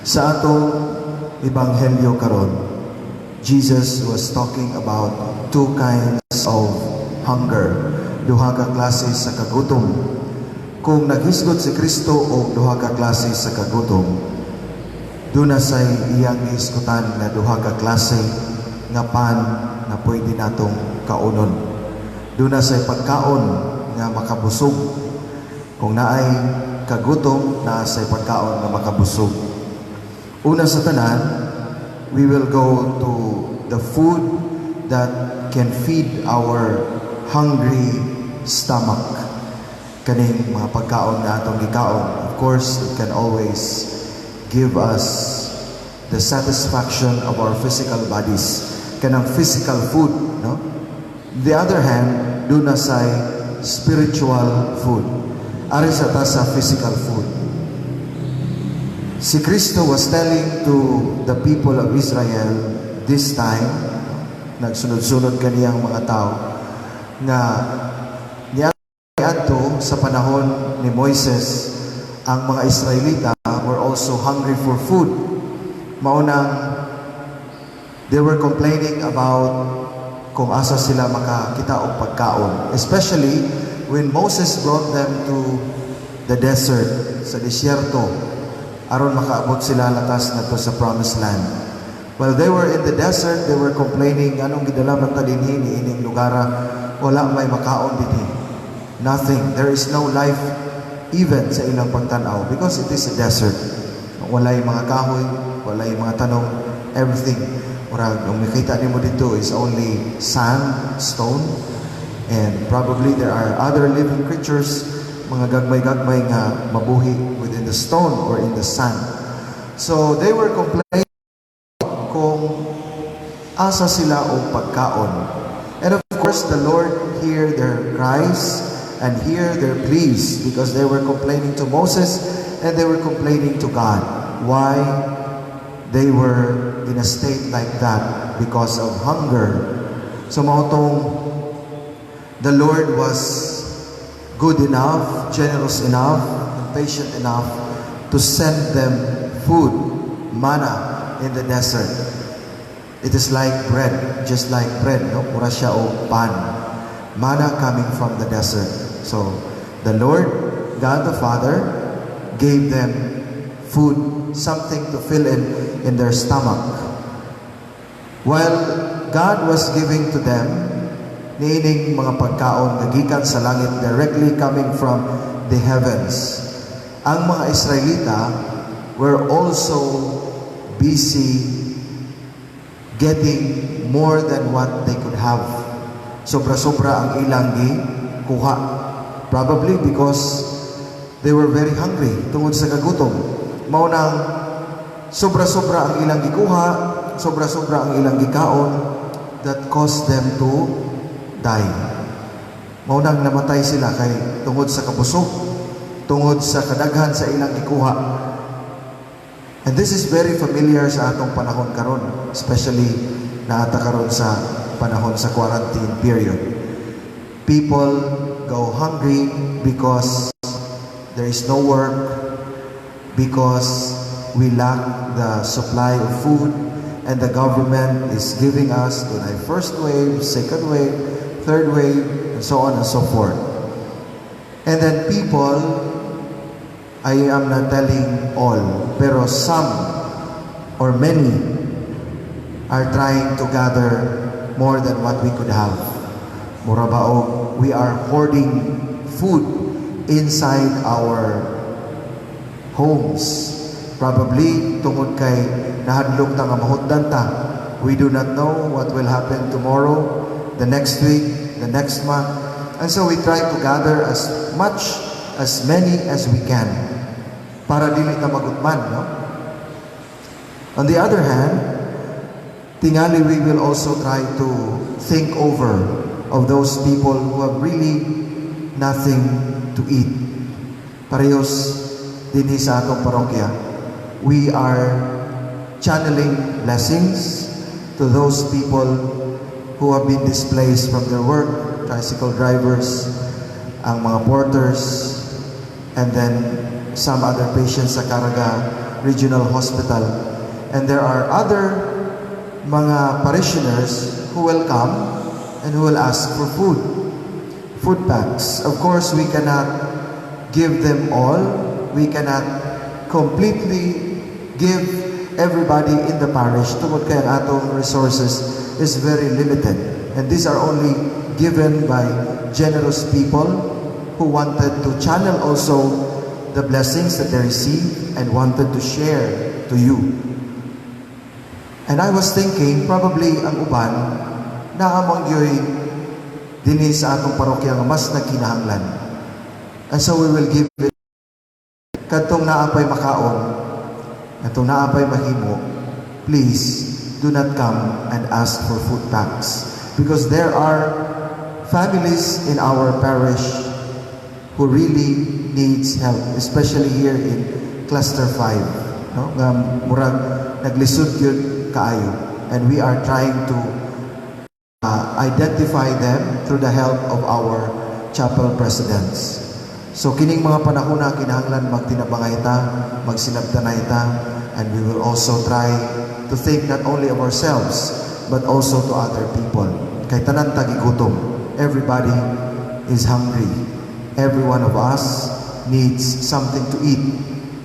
Sa atong ebanghelyo karon, Jesus was talking about two kinds of hunger, duha ka klase sa kagutom. Kung naghisgot si Kristo og duha ka klase sa kagutom, duna say iyang gihisgutan nga duha ka klase nga pan nga pwede natong kaunon. Duna say pagkaon nga makabusog. Kung naay kagutom, naa say pagkaon nga makabusog. Una sa tanan, we will go to the food that can feed our hungry stomach. Kaning mga pagkaon nga atong gikaon. Of course, it can always give us the satisfaction of our physical bodies. Kanang physical food, no? The other hand, duna say spiritual food. Ari sa ta sa physical food. Si Kristo was telling to the people of Israel this time, nagsunod-sunod kaniyang mga tao, nga niadto sa panahon ni Moises, ang mga Israelita were also hungry for food. Maunang they were complaining about kung asa sila makakita og pagkaon. Especially when Moses brought them to the desert, sa disyerto, aron makaabot sila latas ngadto sa Promised Land. While they were in the desert, they were complaining, "Anong gidala man ta dinhi niining lugara? Wala may makaon dinhi. Nothing. There is no life even sa ilang pagtanaw because it is a desert. Walay mga kahoy, walay mga tanom, everything. Murag, ang makita nimo dito is only sand, stone, and probably there are other living creatures, mga gagmay-gagmay nga mabuhi within the stone or in the sand. So they were complaining kung asa sila og pagkaon. And of course, the Lord hear their cries and hear their pleas because they were complaining to Moses and they were complaining to God. Why they were in a state like that because of hunger. So mao tong the Lord was good enough, generous enough, and patient enough to send them food, manna in the desert. It is like bread, just like bread, no? Mura siya og pan. Manna coming from the desert. So, the Lord, God the Father, gave them food, something to fill in their stomach. While God was giving to them niining mga pagkaon nga gikan sa langit, directly coming from the heavens, ang mga Israelita were also busy getting more than what they could have. Sobra-sobra ang ilang gikuha. Probably because they were very hungry tungod sa kagutom. Mao nang sobra-sobra ang ilang gikuha, sobra-sobra ang ilang gikaon that caused them to die. Mao nang namatay sila kay tungod sa kabusog, tungod sa kadaghan sa ilang gikuha. And this is very familiar sa atong panahon karon, especially naa ta karon sa panahon sa quarantine period. People go hungry because there is no work, because we lack the supply of food, and the government is giving us the first wave, second wave, third wave, and so on and so forth. And then people, I am not telling all, pero some or many are trying to gather more than what we could have. Mura ba og we are hoarding food inside our homes. Probably tungod kay nahadlok ta nga mahutdan ta. We do not know what will happen tomorrow, the next week, the next month. And so we try to gather as much, as many as we can para dili ta magutman, no? On the other hand, tingali we will also try to think over of those people who have really nothing to eat. Parehas dinhi sa atong parokya, we are channeling blessings to those people who have been displaced from their work, tricycle drivers, ang mga porters, and then some other patients sa Caraga Regional Hospital. And there are other mga parishioners who will come and who will ask for food. Food packs. Of course, we cannot give them all. We cannot completely give everybody in the parish tungod kay ang atong resources is very limited. And these are only given by generous people who wanted to channel also the blessings that they receive and wanted to share to you. And I was thinking, probably ang uban, naa man gyoy dinhi sa atong parokya nga mas nagkinahanglan. And so we will give it kadtong naa pay makaon, kadtong naa pay mahimo, please do not come and ask for food packs. Because there are families in our parish who really needs help, especially here in Cluster 5. No? Nga murag naglisod gyud kaayo. And we are trying to identify them through the help of our chapel presidents. So kining mga panahon na kinahanglan magtinabangay ta, magsinabtanay ta, and we will also try to think not only of ourselves but also to other people. Kay tanan ta gigutom. Everybody is hungry. Every one of us needs something to eat,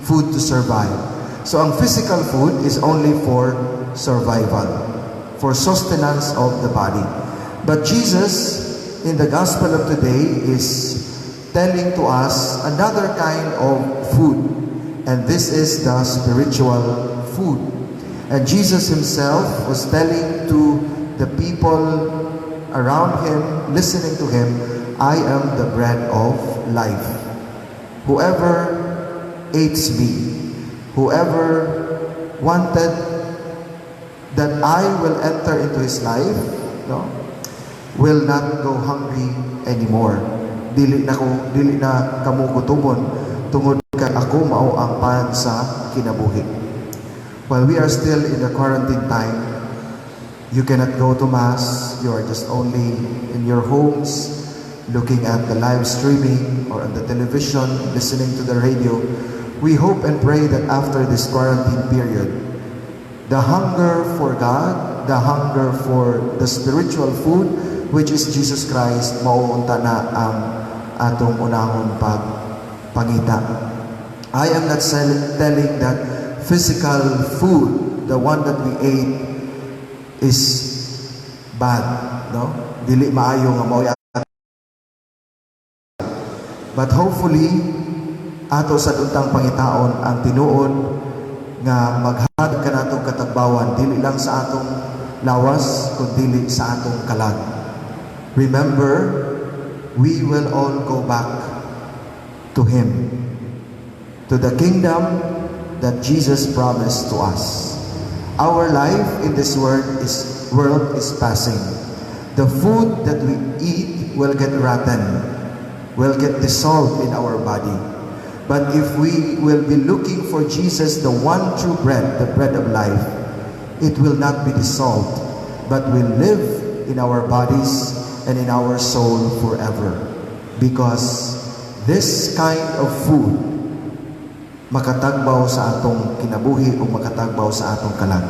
food to survive. So ang physical food is only for survival, for sustenance of the body. But Jesus in the gospel of today is telling to us another kind of food, and this is the spiritual food. And Jesus himself was telling to the people around him, listening to him, "I am the bread of life. Whoever eats me, whoever wanted that I will enter into his life, no, will not go hungry anymore." Dili na ko, dili na kamo gutumon tungod kay ako mao ang pan sa kinabuhi. While we are still in the quarantine time, you cannot go to Mass, you are just only in your homes, looking at the live streaming or on the television, listening to the radio. We hope and pray that after this quarantine period, the hunger for God, the hunger for the spiritual food, which is Jesus Christ, mao unta na ang atong unahon pag pangita. I am not telling that physical food, the one that we ate, is bad, no? Dili maayo nga mao. But hopefully, ato sad untang pangitaon ang tinuod nga maghatag kanatong katagbawan dili lang sa atong lawas kundi sa atong kalag. Remember, we will all go back to Him, to the kingdom that Jesus promised to us. Our life in this world is passing. The food that we eat will get rotten, will get dissolved in our body. But if we will be looking for Jesus, the one true bread, the bread of life, it will not be dissolved, but will live in our bodies and in our soul forever. Because this kind of food makatagbaw sa atong kinabuhi o makatagbaw sa atong kalag.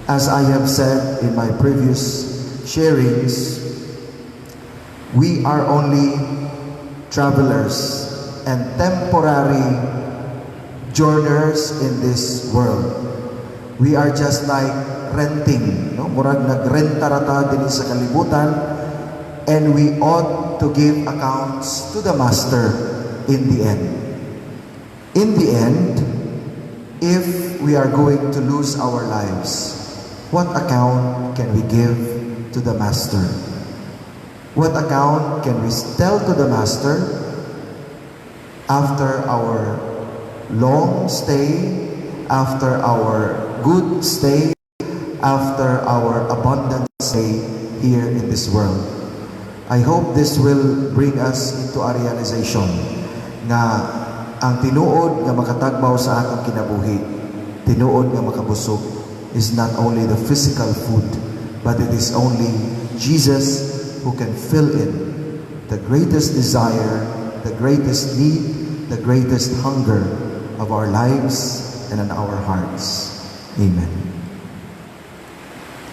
As I have said in my previous sharings, we are only travelers and temporary journeyers in this world. We are just like renting, no? Murag nagrenta ra ta dinhi sa kalibutan, and we ought to give accounts to the Master in the end. In the end, if we are going to lose our lives, what account can we give to the Master? What account can we tell to the Master after our long stay, after our good stay, after our abundant stay here in this world? I hope this will bring us into a realization nga ang tinuod nga makatagbaw sa atong kinabuhi, tinuod nga makabusog, is not only the physical food, but it is only Jesus who can fill in the greatest desire, the greatest need, the greatest hunger of our lives. and in our hearts. Amen.